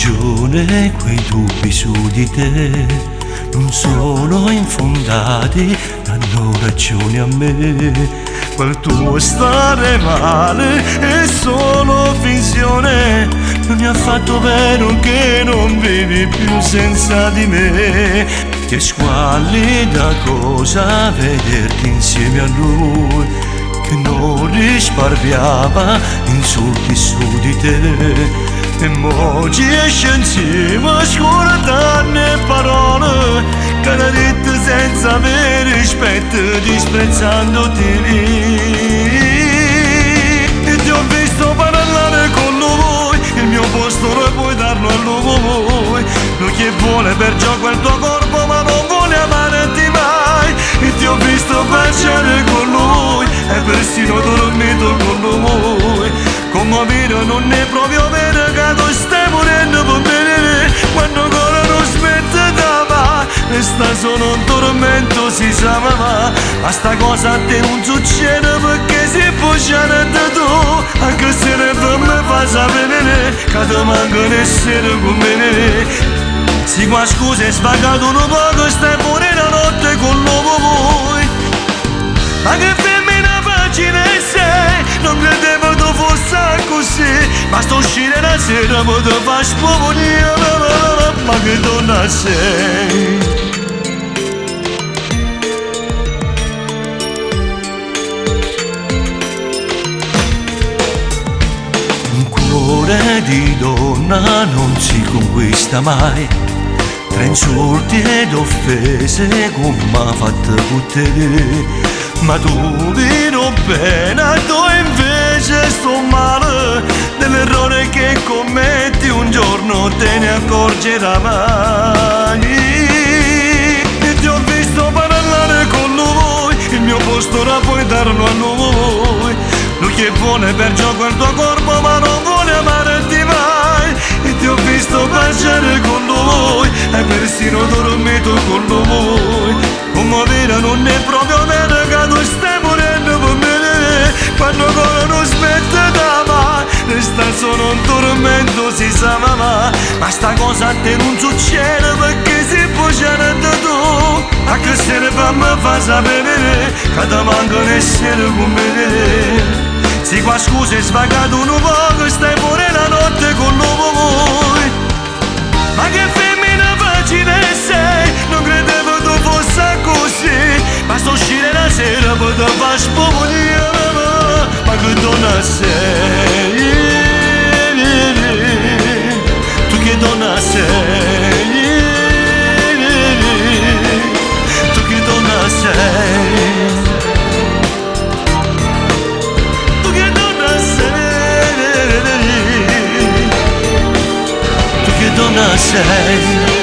ragione, quei dubbi su di te non sono infondati, danno ragione a me. Quel tuo stare male è solo finzione, non è affatto vero che non vivi più senza di me. Che squallida cosa vederti insieme a lui, che non risparmiava insulti su di te. E mo ci esce insieme a scordarne parole che l'ha detto senza avere rispetto, disprezzandoti. E ti ho visto parlare con lui, il mio posto lo puoi darlo a lui. Lui che vuole per gioco il tuo corpo ma non vuole amarti mai. E ti ho visto baciare con lui e persino dormito con lui. Come vero non è proprio vero che tu stai morendo per me. Quando ancora non smette da resta solo un tormento, si sa mamma. Ma sta cosa a te non succede perché si può tu, anche se ne me fa sapere che ti manca essere con me. Si qua scusa è sbagato un poco, stai fuori la notte con l'uomo voi. Ma che femmina facile sei, non credevo tu fosse così. Basta uscire la sera, ma ti fa spovonire, ma che donna sei? Un cuore di donna non si conquista mai, tra insulti ed offese come m'ha fatto con te. Ma tu vino bene, tu invece sto male, dell'errore che commetti un giorno te ne accorgerai mai. E ti ho visto parlare con lui, il mio posto ora puoi darlo a lui. Lui che vuole per gioco il tuo corpo ma non vuole amarti mai. E ti ho visto baciare con lui e persino dormito con lui. Come vera non è proprio vero che tu stai morendo per me. Quando ancora non smette da resta solo un tormento, si sa mamma. Ma sta cosa a te non succede perché si può tu, anche se ne fa mi fa sapere che ti manca essere con me. Si qua scusa è svagato un poco, stai fuori la notte con l'uomo voi. Ma che femmina facile sei, non credevo tu fosse così. Basta uscire la sera, poi ti fa spovonire, ma che donna sei? Tu che donna sei? Tu che donna sei? Tu che donna sei? Tu che donna sei?